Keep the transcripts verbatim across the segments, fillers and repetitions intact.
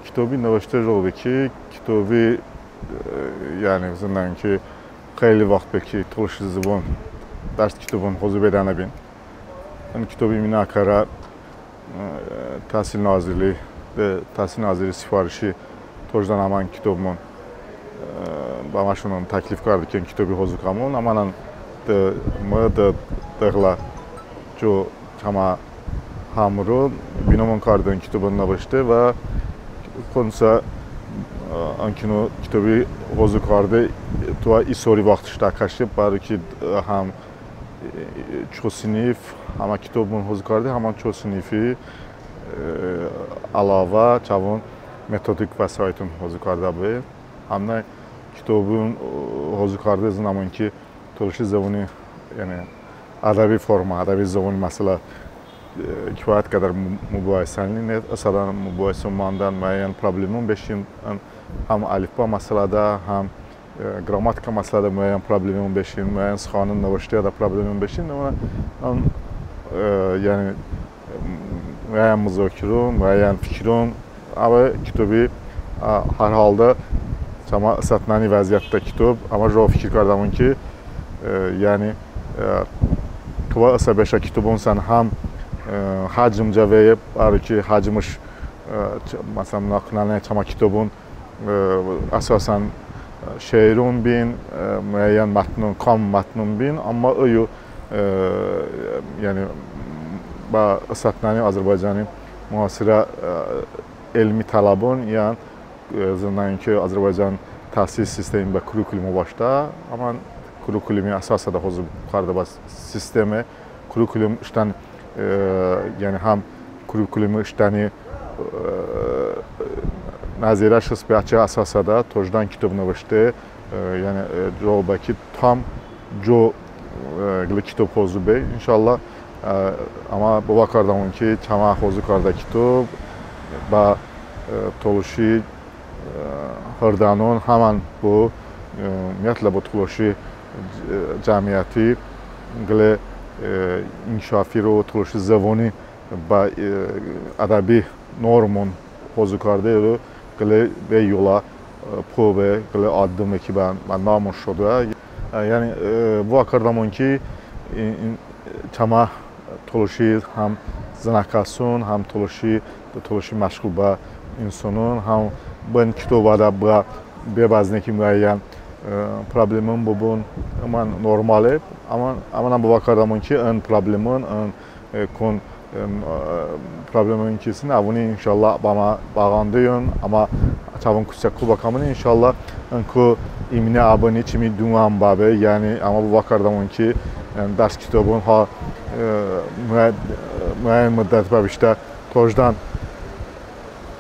Kitobi nıvıştə jıqoydı ki, kitobi, e, yəni, zındəm ki, xeyli vaxt be ki, tolışi zıvon, dərs kitobon hozı bedənıbin. In kitobi minə kərə, e, Təhsil Nazirliyi, de, Təhsil Nazirliyi sifarişi tojdən əmən kitobımon, e, bəməşon təklif kardə ki, kitobi hozı kamon, əmənən de, mı de, de qılə co çəmə həmro binomon kardə ın kitobon nıvıştə və konsə, e, ın kino kitobi hozı kardə, toə i sori vaxt ıştə kəşe, bəro ki, e, həm, e, ço sinif, həmə kitobon hozı kardə, həmən ço sinifi, e, əlavə çəvon metodik vəsaiton hozı kardə be. Həmən kitobon, e, hozı kardə, zındəmon ki, tolışi zıvoni, yəni, ədəbi forma, ədəbi zıvoni məsələ, e, kifayət qədər mu-, mubahisənin, ne, ısətən mubahisə mandən, muəyyən problemon beşin, həm, həm əlifba məsələdə, həm, e, qrammatika məsələdə muəyyən problemon beşin, muəyyən sıxanon nıvışteyədə problemon beşin, əmma, həm, e, yəni, muəyyən mızokiron, muəyyən fikiron, əve kitobi, ə, hər halda çəmə ısətnəni vəziyyətədə kitob, əmma jıqo fikir kardəmon ki, e, yəni, e, toə ısə beşə kitobonsən həm, e, həcmcə veye, bəro ki həcmış, e, ç-, məsələn, naqlnamə çəmə kitobon, e, əsasən, e, şeiron bin, e, muəyyən mətnon, kam mətnon bin, əmma iyo, e, yəni, bə ısətnəni Azərbaycani müasirə, e, elmi tələbon, yəni, e, zındəm ki, Azərbaycan təhsil sistemi bə kurrikulum ovaştə, əmma kurrikulumi əsasədə hozı kardə bə sistemi, kurrikulum ıştən, e, yəni həm kurrikulumi ıştəni, e, nəzərəş hıste, əçəy əsasədə tojdən kitob nıvıştə, e, yəni, e, co bə ki tam co, e, qılə kitob hozı be, inşallah. E, əmma bovə kardəmon ki, çəmə hozı kardə kitob bə, e, tolışi, e, hırdənon, həmən bo, e, ümumiyyətlə bo tolışi, e, cəmiyyəti qılə, e, inkişafiro, tolışi zıvoni bə, e, ədəbi normon hozı kardero qılə vey yolə, e, po be, qılə addım be ki bə, bə namon şodo. E, yəni, e, bovə kardəmon ki, in, in, çəmə tolışi həm zınəkəson, həm tolışi, tolışi məşğul bə insonon, həm bın kitobədə bə, be bəzne ki muəyyən, e, problemon bıbun, əmən normale, əmma, əmma bovə kardəmon ki, ın problemon, ın, e, kon, e, problemon ki hestin, əvoni inşallah bəmə bəğandeyon, əmma çəvon kusə ko bəkamon, inşallah ın ko iminə əbıni çımi duən bəbe, yəni, əmma bovə kardəmon ki, yəni, dərs kitobon ha, e, muə-, muəyyən mıddət bəpeştə tojdən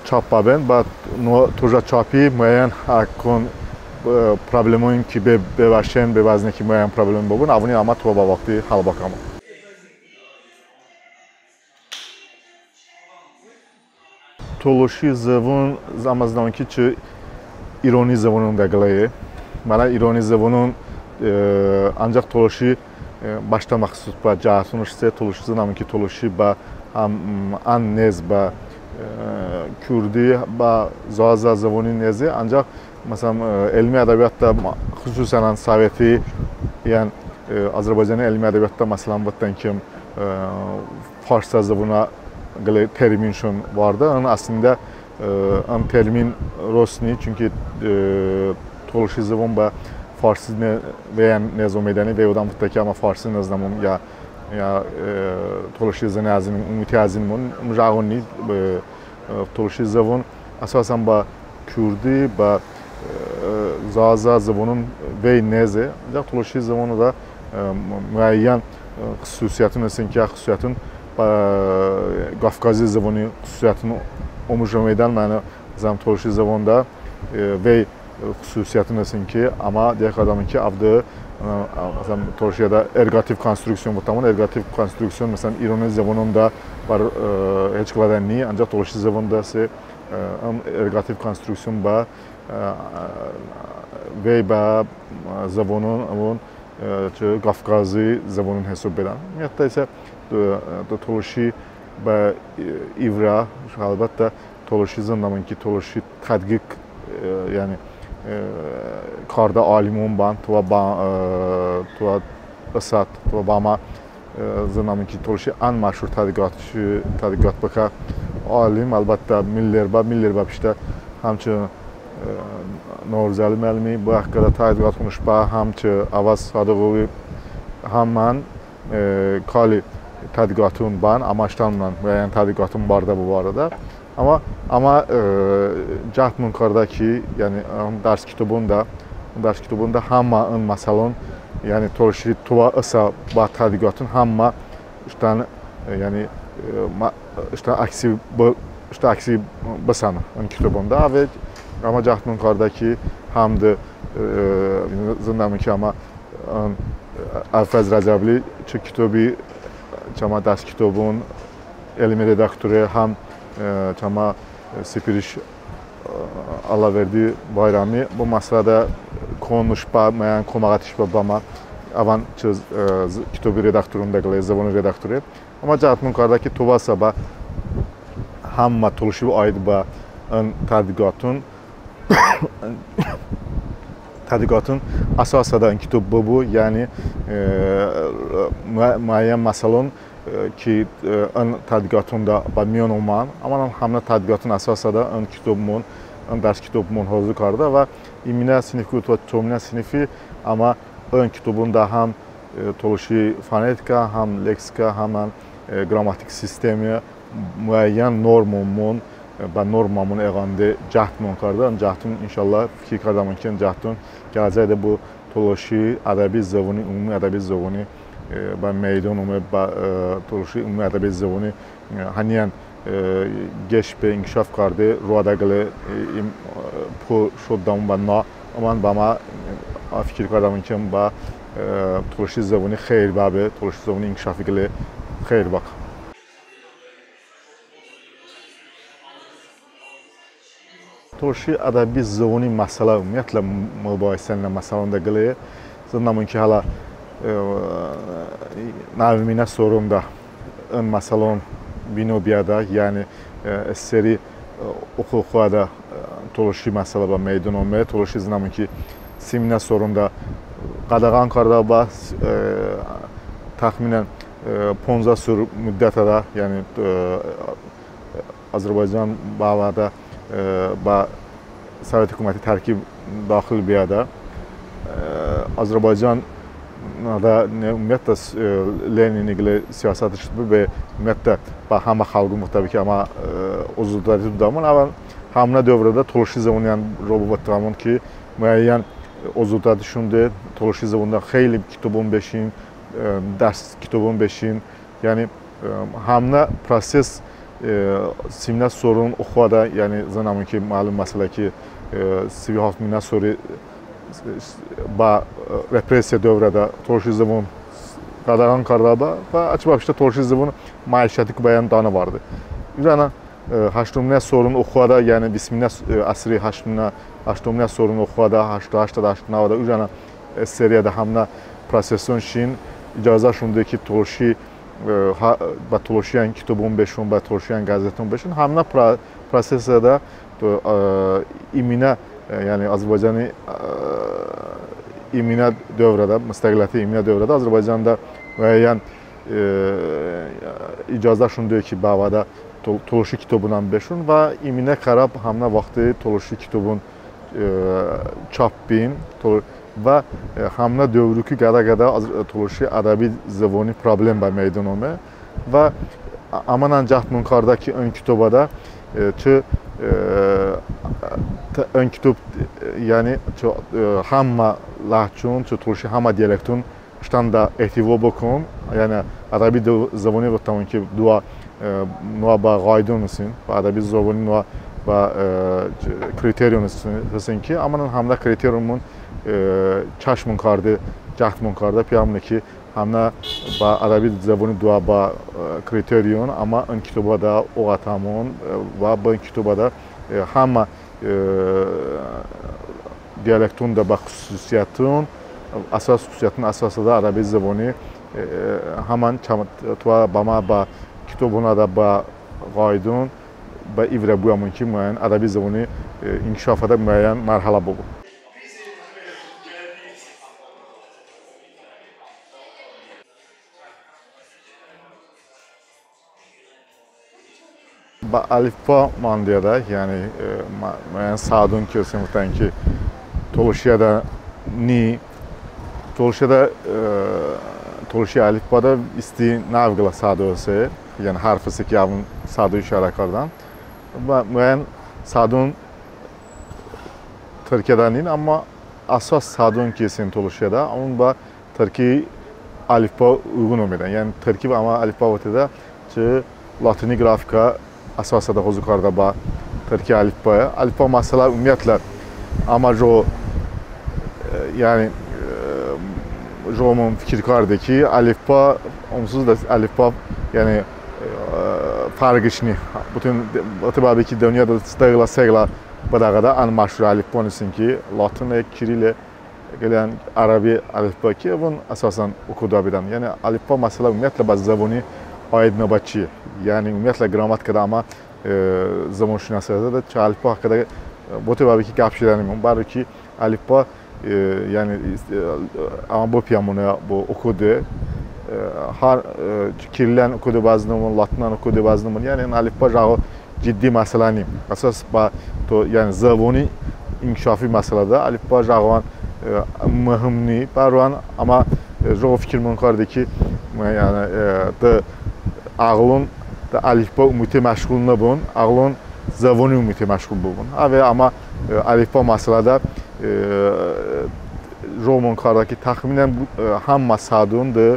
çap bəben, bə no tojə çapi muəyyən hə kon, e, problemon ki be, bebəşen, be bəzne ki muəyyən problem bıbun, əvoni əmə toə bə vaxti həl bəkamon. Tolışi zıvon, əmə zınəmon ki, çı ironi zıvononədə qıləyəy. Mınə ironi zıvonon, e, ancəx tolışi, e, bəştə məxsus bə cəhətonış heste, tolışi zınəmon ki, tolışi bə həm, ən nez bə, e, kurdi, bə zaza zıvoni neze, ancəx, məsələn, e, elmi ədəbiyyatədə mə-, xüsusən ən soveti, yəni, e, Azərbaycani elmi ədəbiyyatədə, məsələn, votdən ki, e, farsə zıvonə qılə terminşon vardə. Im əslində, e, ım termin rosni, çünki, e, tolışi zıvon bə farsi ne-, vey ən nez omedəni, vey odəm votdə ki, əmə farsi nıznəmon, ya, ya, e, tolışi zıne əzınim, umute əzınim, ım jıqo ni, e, e, tolışi zıvon əsasən bə kurdi, bə, e, zaza zıvonon vey neze. Ancəx tolışi zıvonədə, e, mu-, muəyyən, e, xüsusiyyəton hestin ki, xüsusiyyəton bə, e, Kavkazi zıvoni xüsusiyyəton omuj omeydən, yəni, məsələn, tolışi zıvonədə, e, vey, e, xüsusiyyəton hestin ki, əmə diyə kardəmon ki, əvdı, e, məsələn, tolışiyədə erqativ konstruksion votəmon, erqativ konstruksion, məsələn, ironi zıvonədə bə, e, heç qılədə ni, ancəx tolışi zıvonədə heste, e, ım erqativ konstruksion bə, e, vey bə, e, zıvonon, əvon, e, çı Kavkazi zıvonon hisob bedən. Ümumiyyətdə isə, e, e, tolışi bə, e, i vırə, əlbəttə, Tolışi zındəmon ki, tolışi tədqiq, e, yəni, e, kardə alimon bən, tovə bə, e, tovə ısət, tovə bəmə, e, zındəmon ki, tolışi ən məşhur tədqiqatçi, tədqiqat bıkə alim, əlbəttə, Miller bə, Miller bə peştə həmçın, e, Novruzəli məlimi bı həxədə tədqiqatonış bə, həmçın Əvəz Sadıqovi, həmən, e, kali tədqiqaton bən, əmə ıştənonən, yəni tədqiqaton bardə bı barədə. Əmma, əmma, e, cəhdımon kardə ki, yəni, ım, dərs kitobonədə, dərs kitobonədə həmmə ın məsəlon, yəni tolışi tovə ısə bə tədqiqaton həmmə ıştən, e, yəni, e, mə-, ıştən əksi bı-, ıştən əksi bısənım ın kitobonədə. Əve əmə cəhdımon kardə ki, həm de, e, zındəmon ki, əmə ın, Əbulfəz Rəcəbli çı kitobi çəmə dərs kitobon elmi redaktore, həm, e, çəmə, e, sipiriş, e, Allahverdi Bayrami bı məsələdə konulış bə, mıyən koməqətiş bə bəmə, əvən çı, e, z-, kitobi redaktoronədə qıləy, zıvoni redaktore. Əmma cəhdımon kardə ki, tovə ısə bə həmmə tolışi aid bə ın tədqiqaton, tədqiqaton əsosədə ın kitob bıbu, yəni, e, mı-, mıyən məsəlon, e, ki, e, ın tədqiqatonədə bə miyon omən, əmma həmnə tədqiqaton əsosədə ın kitobımon, ın dərs kitobımon hozı kardə və iminə sinif ki, tovə çominə sinifi, əmma ın kitobonədə həm, e, tolışi fonetika, həm leksika, həmən, e, qrammatik sistemi, mıyən normonımon, e, bə normamon eğande cəhdımon kardə. Cəhdon, inşallah, fikir kardəmon ki, cəhdon gələcəkdə bı tolışi ədəbi zıvoni, umumi ədəbi zıvoni, e, bə məydon ome, bə, e, tolışi umumi ədəbi zıvoni, e, həniyən, e, qeş be, inkişaf karde, roədə qılə, e, im-, e, po şodədəmon bə na, əmən bəmə, e, fikir kardəmon ki, bə, e, tolışi zıvoni xeyr bəbe, tolışi zıvoni inkişafi qılə xeyr bəkə. Tolışi ədəbi zıvoni məsələ, ümumiyyətlə, mıbahisiyyən məsəlonədə qıləye. Zındəmon ki, hələ, e, nəviminə soronədə ın məsəlon bino biyədə, yəni, e, SSRİ, e, oxo-oxoədə, e, tolışi məsələ bə məydon ome, tolışi zındəmon ki, siminə soronədə qədəğən kardə bə, e, təxminən, e, ponzə sor muddətədə, yəni, e, Azərbaycan bəvədə, e, bə Sovet hukuməti tərkib daxil biyədə, e, Azərbaycanədə, ne, ümumiyyətlə, e, Lenini qılə siyasətış bı, bə, ümumiyyətlə, bə həmə xəlğon, təbii ki, əmə, e, ozodəti dodəmon, əmma həmnə dövrədə tolışi zıvoniyən ro bıvotəmon ki, mıyən ozodəti şone, tolışi zıvonədə xeyli kitobon beşin, e, dərs kitobon beşin, yəni, e, həmnə proses, e, siminə soron oxoədə, yəni zındəmon ki, məlum məsələ ki, e, sivi haftminə sori, e, bə, e, repressiya dövrədə tolışi zıvon qədəğən kardə bə və açıq bəpeştə tolışi zıvon məişətiku bə yəndı dənıvarde. Üzənə, e, həştominə soron oxoədə, yəni bistminə, e, əsri həştominə, həştominə soron oxoədə, həşto həştədə, həşto nəvədə, üzənə, e, SSRİ-də həmnə proseson şin, icazə şone doy ki, tolışi, e, ha, bə tolışiyən kitobon beşon, bə tolışiyən qəzeton beşon, həmnə pro-, prosesədə, e, iminə, e, yəni Azərbaycani, e, iminə dövrədə, mıstəqilləti iminə dövrədə Azərbaycanədə mıyən, e, icazə şone doy ki, bəvədə tol-, tolışi kitobonən beşon və iminə kərə həmnə vaxti tolışi kitobon, e, çap bin, tol-, və, e, həmnə dövrku qədə-qədə az-, tolışi ədəbi zıvoni problem bə məydon ome və ə-, əmənən cəhdımon kardə ki, ın kitobədə, e, çı, e, tə-, ın kitob, e, yəni çı, e, həmə ləhcon, çı tolışi həmə dialekton ıştənədə ehtivo bıkən, yəni ədəbi dı-, zıvoni votəmon ki, doə, e, noə bə ğaydon hestin, bə ədəbi zıvoni noə bə, e, ç-, kriterion hestin, hestin ki, əmənən həmnə kriterionımon, e, çəşmon kardə, cəhdımon kardə, piyəmone ki, həmnə bə ədəbi zıvoni doə bə, e, kriterion, əmə ın kitobədə oqətəmon, e, və bı ın kitobədə, e, həmə e, dialektonədə bə xususiyyəton, əsas xususiyyəton əsosədə ədəbi zıvoni, e, həmən çəm-, tovə bəmə bə kitobonədə bə ğaydon, Bə i vırə bıəmon ki, muəyyən ədəbi zıvoni, e, inkişafədə muəyyən mərhələ bıbu. Bə əlifba mandeyədə, yəni, e, mə-, muəyyən sadon ki, ısən votən ki, tolışiyədə ni, tolışiyədə, e, tolışi əlifbadə isti nəv qılə sado hese, yəni hərf hese ki, əvon sado işarə kardən. Bə muəyyən sadon tırkiyədə nin, amma əsos sadon ki, ısən tolışiyədə, əvon bə tırki əlifba uyğun omedən. Yəni tırki əmə əlifba votedə, çı latini qrafika əsosədə hozı kardə bə tırki əlifba. Əlifba məsələ umumiyyətlə əmə jıqo, e, yəni, e, jıqomon fikir karde ki, əlifba, onsuz da əlifba, yəni, e, fərğış ni. Bütün, bı təbii ki, dınyoədə dı qılə, se qılə bıdəğədə ən məşhur əlifba ısən ki, latine, kirile, qıləyən ərəbi əlifba ki, əvon əsasən okodə bedən. Yəni əlifba məsələ umumiyyətlə bə zıvoni aid nıbə çiye. Yəni umumiyyətlə qrammatikadə əmə, e, zıvonşınosiyədə çı əlifba həxədə, e, bo təbii ki, qəp jədənimon. Bə ro ki, əlifba, e, yəni, e, əmə bıpiyəmon bo okode, e, har, e, kirilən okode bəzınemon, latinən okode bəzınemon. Yəni əlifba jıqo ciddi məsələ ni. Əsos bə to, yəni zıvoni inkişafi məsələdə əlifba jıqo, e, muhim ni. Bə ro əmə, e, jıqo fikirmon karde ki, e, yəni, e, dı əğılon dı əlifba umute məşğul nıbun, əğılon zıvoni umute məşğul bıbun. Əve əmə, e, əlifba məsələdə, e, jıqomon kardə ki, təxminən, e, həmmə sadon dı,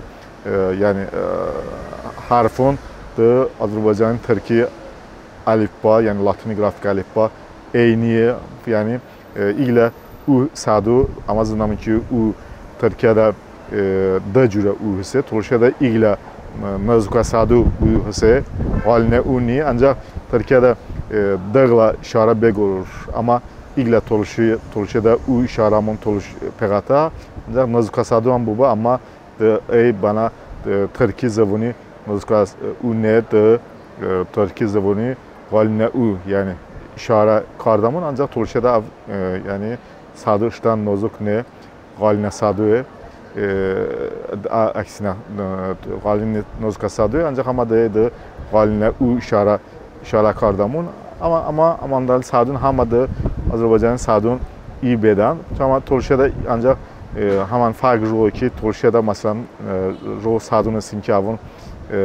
e, yəni, e, hərfon dı Azərbaycani tırki əlifba, yəni latini qrafika əlifba eyniye, yəni, e, iqlə u sado, əmə zınəmon ki, u tırkiyədə, e, dı curə u hese, tolışiyədə iqlə, e, nozukə sado u hese, ğalinə u ni, ancəx tırkiyədə, e, dı qılə işarə be qorə, əmə iqlə tolışi, tolışiyədə u işarəmon tolış peqətə, ancəx nozukə sado ən bıbu, əmma dı əy bənə, e, tırki zıvoni nozukə, e, u ne, dı, e, tırki zıvoni ğalinə u, yəni işarə kardəmon, ancəx tolışiyədə, e, yəni sado ıştən nozuk ne, ğalinə sadoe, e, ə-, əksinə, e, ğalinə nozukə sadoe, ancəx əmə dı, dı ğalinə u işarə işarə kardəmon. Əmma, əmma, əmma dı sadon həmmə dı Azərbaycani sadon i bedən. Əmma tolışiyədə ancəx, e, həmən fərğ jıqo ki, tolışiyədə, məsələn, e, jıqo sadon ısən ki, əvon, e,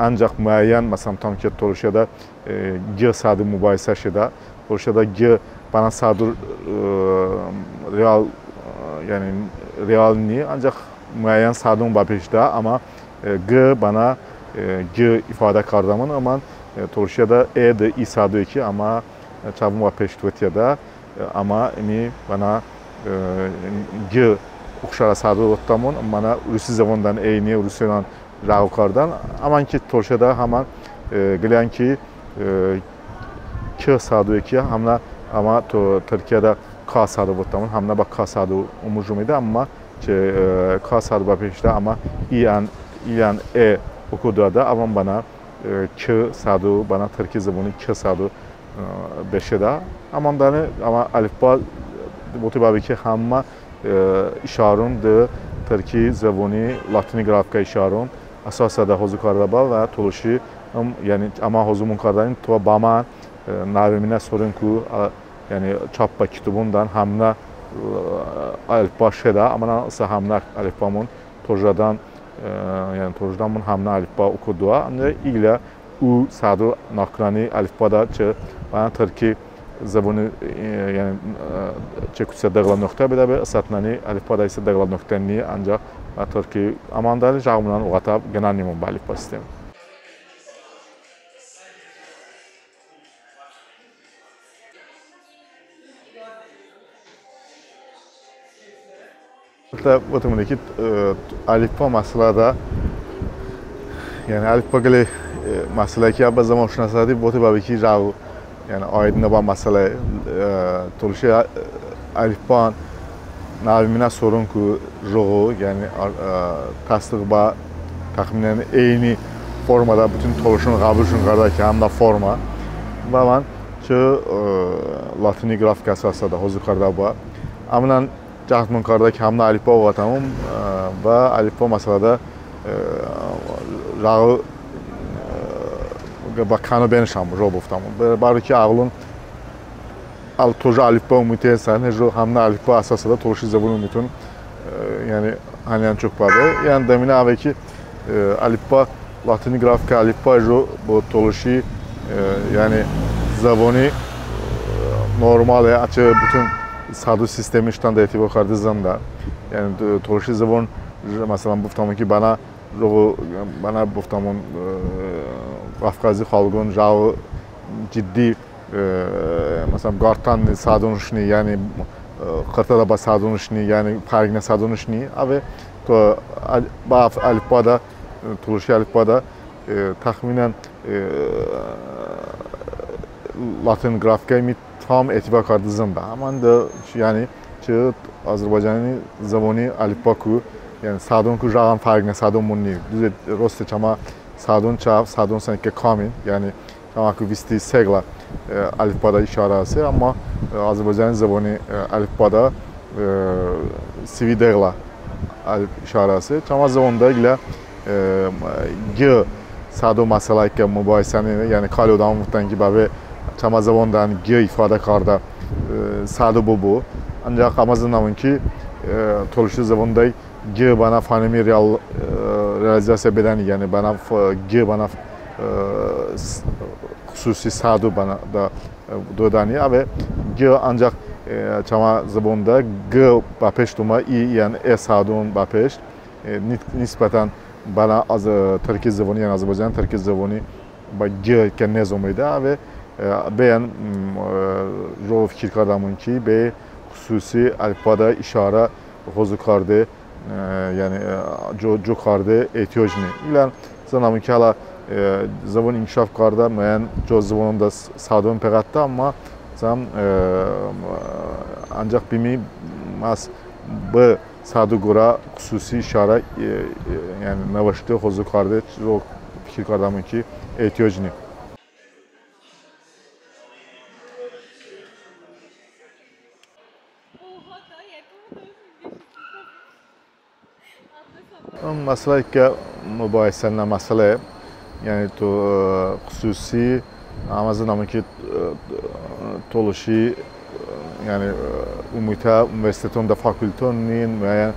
ancəx muəyyən, məsələn, tam ki, tolışiyədə, e, g sado mıbahisə şedə. Tolışiyədə g bənə sado, e, real, e, yəni real ni, ancəx muəyyən sadon bəpeştədə, əmma e, g bənə, e, g ifadə kardəmon, əmma, e, tolışiyədə e dı i sadoe ki, əmə, e, çəvon bəpeşt voteədə, e, əmə ımi bənə, e, g oxşarə sado votdəmon, əmma bənə urusi zıvonədən eyniye, urusiyedən jıqo kardən, əmma ki tolışiyədə həmən, e, qıləyən ki, e, k sadoe ki, həmnə əmə to tırkiyədə k sado votdəmon, həmnə bə k sado omuj omedə, əmma çı, e, k sado bəpeştədə əmə i ən, i ən e okodoədə, əvon bənə, e, k sado, bənə tırki zıvoni k sado, e, beşedə. Əmma dəni, əmma əlifba, bo tı bəbe ki, həmmə, e, işaron dı tırki zıvoni latini qrafika işaron əsosədə hozı kardə bə və tolışi, ım, yəni əmə hozımon kardənin, to bəmə, e, nəveminə soronku, ə, yəni çap bə kitobonədən həmnə, e, əlifba şedə, əmma ısə həmnə əlifbamon tojədən, e, yəni tojədəmon həmnə əlifba okodoə, əncəx iqlə u sado nakrani əlifbadə çı bənə tırki zıvoni, e, yəni, e, çı kusə dı qılə noxtə bedə be, ısətnəni əlifbadə isə dı qılə noxtə ni, əncəx bə tırki, əmma dəni jıqomon oqətə qınənimon bə əlifba sistem. Hətta votemon ki, e, əlifba məsələdə, yəni əlifba qılə, e, məsələ ki, əbə zıvonşınosəti bo tı bəbe ki, jıqo, yəni aid nıbə məsələ, e, tolışi, e, əlifba nəveminə soronku jıqo, yəni, e, təsdiq bə təxminən eyni Formədə bütün tolışon ğəbulşon kardə ki, həmən formə. Və əmən çı, e, latini qrafika əsasədə hozı kardə bıə. Əmənən cəhdımon kardə ki, həmən əlifba oqətəmon, e, və əlifba məsələdə, e, jıqo, e, bə kəno benışəmon, jıqo bıvotəmon. Bə-, baro ki, əğılon əl-, tojə əlifba umute hestin, həmən əlifba əsasədə tolışi zıvon umuton, e, yəni, həniyən çok bəbe. Yəni, deminə əve ki, e, əlifba, latini qrafika əlifba jıqo bı tolışi, e, yəni, zıvoni, e, normale, əçəy bütün sədo sistemi ıştənədə etibar karde zındə. Yəni, e, tolışi zıvon, j-, məsələn, bıvotəmon ki, bənə, jıqo, bənə bıvotəmon, e, Ğafqazi xalqon jıqo ciddi, e, məsələn, qartən sədonış ni, yəni, e, xırtədə bə sədonış ni, yəni, fərğinə sədonış ni. Əve to əl-, bə əf-, əlifbadə, e, tolışi əlifbadə, e, təxminən, e, latın qrafikəy ımi tam etibar karde zındə. Əmma dı, yəni, çı Azərbaycani zıvoni əlifbaku, yəni, sədonku jıqo fərğinə sədonmon ni. Düze, roste, çəmə sədon çəv, sədon sə ınkə kamin, yəni, çəməku visti se qılə, e, əlifbadə işarə heste, əmma, e, Azərbaycani zıvoni, e, əlifbadə, e, sivi de qılə əlif-, işarə heste. Çəmə zıvonədə qılə, e, q sədo məsələ ki, mıbahisəni, yəni, kali odəmon votdən ki, bəbe çəmə zıvonədə q ifadə kardə, e, sədo bıbu. Ancaq əmə zınəmon ki, e, tolışi zıvonədə q bənə fonemi real-, e, realizasiya bedəni, yəni bənə f-, q bənə f-, e, s-, xususi sədo bənə də, e, dodəni. Əve q ancaq, e, çəmə zıvonədə q bəpeşt omə, i, yəni e sədon bəpeşt, e, ni-, nisbətən bənə az-, e, tırki zıvoni, yəni Azərbaycani tırki zıvoni bə q kə nez omeydə. Əve, e, bəyən, m, e, jıqo fikir kardəmon ki, be xususi əlifbadə işarə hozı karde, e, yəni, e, co, co karde ehtiyoc ni. İlən zınəmon ki, hələ, e, zıvon inkişaf kardə, muəyyən co zıvonədə s-, sədon peqətdə, əmma zınəm, e, ancaq bımi məhz bı sədo qorə xususi işarə, e, e, yəni nıvışte, hozı karde, jıqo fikir kardəmon ki, ehtiyoc ni. Im məsələ ki, mıbahisəninə məsələ, yəni to, e, xususi, əmə zınəmon ki, e, tolışi, e, yəni, e, umutə universitetonədə fakulteton ni, muəyyən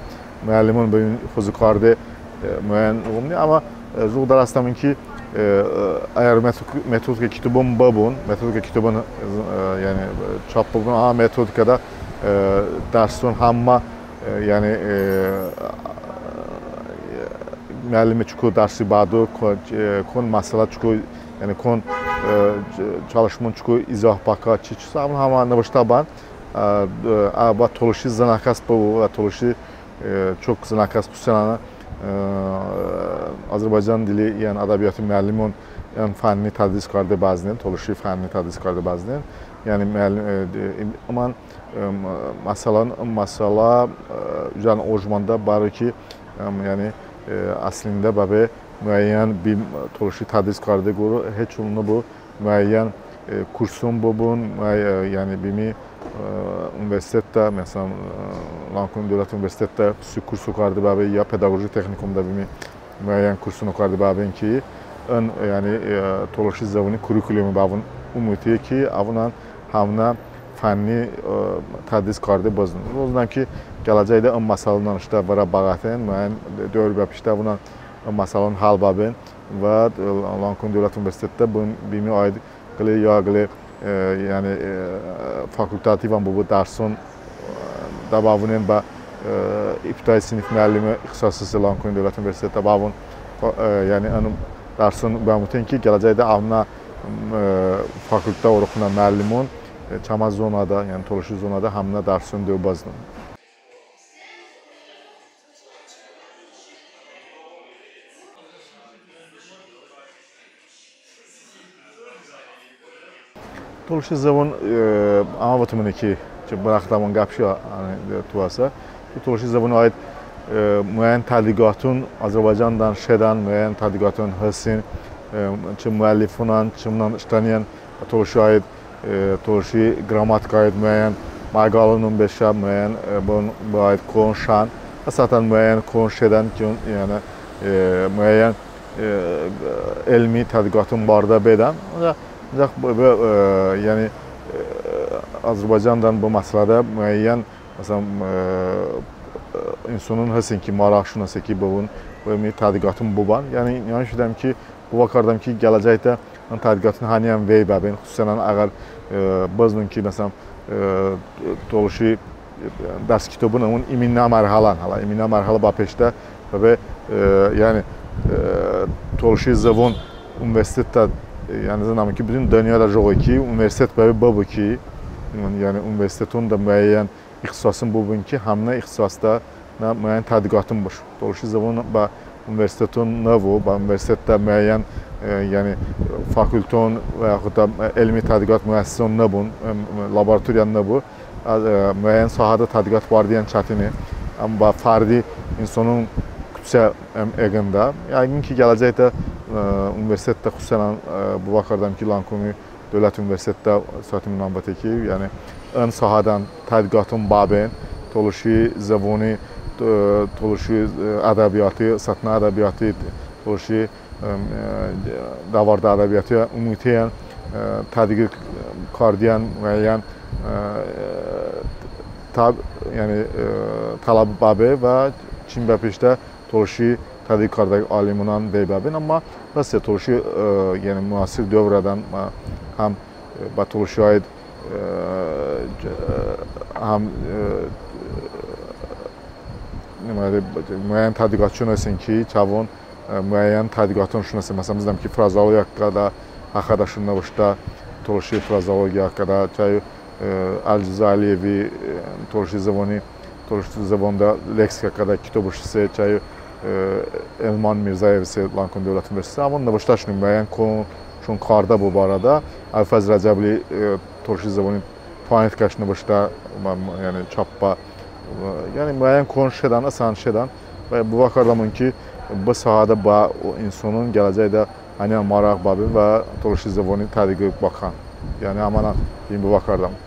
müəllimon bə hozı karde, e, muəyyən umni, əmma, e, jıqo dərəsdəmon ki, e, e, əgər metod-, metodika kitobon bıbun, metodika kitobon, e, yəni, e, çap bıbun, əmma metodikadə, e, dərson həmmə, e, yəni, e, müəllimi çoko dərsi bədo, ko-, e, kon məsələ çoko, yəni kon, e, ç-, çalışmon çoko izah bıkə, çiç, çiç, əmma həmmə nıvıştə bən, e, e, ə, bə tolışi zınəkəs bıbu, ə, tolışi, e, çok zınəkəs, xususən, e, Azərbaycan dili, yəni ədəbiyyatı müəllimon, yəni fənni tədris karde bəznen, tolışi fənni tədris karde bəznen. Yəni müəllim, e, e, əmən, e, məsələn, məsələ, e, yəni ojmandə baro ki, e, yəni, e, əslində bəbe müəyyən bim tolışi tədris karde qorə, heç olmasa bu müəyyən, e, kurson bıbun, müəy-, e, yəni bımi, e, universitetdə, məsələn, e, Lankoni Dövlət Universitetdə xususi kurs okarde bəbe, ya pedaqoji texnikumda bımi müəyyən kurson okarde bəben ki, ın, yəni, e, tolışi zıvoni kurrikulumi bəvon umute ki, əvonən həmonə fənni, e, tədris karde bıznın. Rozən ki, gələcəkdə ın məsəlonən ıştə vırə bəqəten, müəyyən dövr bəpeştə əvonən ın məsəlon həll bəben və, e, Lankoni Dövlət Universitetdə bı-, bımi aid qılə ya qılə, e, yəni, e, fakultativən bıbu dərson, e, də bəvınen bə, e, ibtidai sinif müəllimi ixtisası Lankoni Dövlət Universitetdə bəvon, e, yəni ın dərson bəmuten ki, gələcəkdə həmonə, e, fakultə oroxonə müəllimon, e, çəmə zonədə, yəni tolışi zonədə həmonə dərson doy bıznın. Tolışi zıvon, e, əmə votəmon ki, çı bıraxdəmon qəp şiə, yəni, e, tuəsə. Bı tolışi zıvon aid E, muəyyən tədqiqaton Azərbaycanədən şedən, muəyyən tədqiqaton hestin, e, çı müəllifonən, çımnən ıştəniyən tolışi aid, e, tolışi qrammatika aid muəyyən məqaləon beşə, muəyyən, e, bı, bı aid koon şən, ısətən muəyyən koon şedən ki, yəni, e, muəyyən, e, elmi tədqiqaton bardə bedən. Ancaq, ancaq bı, bı, e, yəni, e, Azərbaycanədən bı məsələdə muəyyən, məsələn, e, e, insonon hestin ki, maraqşon hese ki, bıvon, bı elmi tədqiqaton bıbən. Yəni, inanış edəm ki, bovə kardəm ki, gələcəkdə ın tədqiqaton həniyən vey bəbin, xüsusən əgər, e, bızınən ki, məsələn, e, tolışi, e, dərs kitobonımon iminə mərhələn, hələ iminə mərhələ bəpeştə, bəbe, e, yəni, e, tolışi zıvon universitetədə, e, yəni zınəmon ki, bütün dınyoədə jıqoy ki, universitet bəbe bıbu ki, yəni universitetonədə muəyyən ixtisason bıbun ki, həmonə ixtisasədə nə muəyyən tədqiqaton bıbun. Tolışi zıvon bə universiteton nıbu, bə universitetədə muəyyən, e, yəni fakulton və yaxud da, e, elmi tədqiqat müəssisəon nıbun, e, laboratoriyaon nıbu, e, muəyyən sahədə tədqiqat bardeyən çətine, əmma bə fərdi insonon kutsə, e, eqındə. Yəqin ki, gələcəkdə, e, universitetədə xüsusən, e, bovə kardəm ki, Lankomi Dövlət Universitetədə sıhhətimon bəbe ki, yəni ın sahədən tədqiqaton bəben, tolışi zıvoni, e, tolışi, e, ədəbiyyati, ısətnə ədəbiyyati, tolışi, e, e, dəvardə ədəbiyyati umutiyən, e, tədqiq kardeyən muəyyən, e, təb-, yəni, e, tələb bəbe və çımbəpeştə tolışi tədqiq kardə alimonən vey bəbin, əmma bəse tolışi, e, yəni müasir dövrədən, e, həm, e, bə tolışi aid, e, həm, e, deməli, muəyyən tədqiqatçion hestin ki, çəvon, e, muəyyən tədqiqatonşon hese. Məsələn, bızınəm ki, frazeologiya həxədə, həxədəşon nıvıştə, tolışi frazeologiya həxədə, çəy e, Əlcəza Əliyevi, e, tolışi zıvoni, tolışi zıvonədə leksika həxədə kitobış hese, çəy, e, Elman Mirzəyevi hese, Lankon Dövlət Universiteti. Əvon nıvıştəşone muəyyən koonşon kardə bı barədə. Əbulfəzl Rəcəbli, e, tolışi zıvoni fonetikəş nıvıştə, m-, m-, yəni çap bə, e, yəni muəyyən koon şedən, ısən şedən. Və bovə kardəmon ki, bı sahədə bə insonon gələcəkdə həniyən maraq bəbin və tolışi zıvoni tədqiq bəkən. Yəni əmənən bovə kardəmon.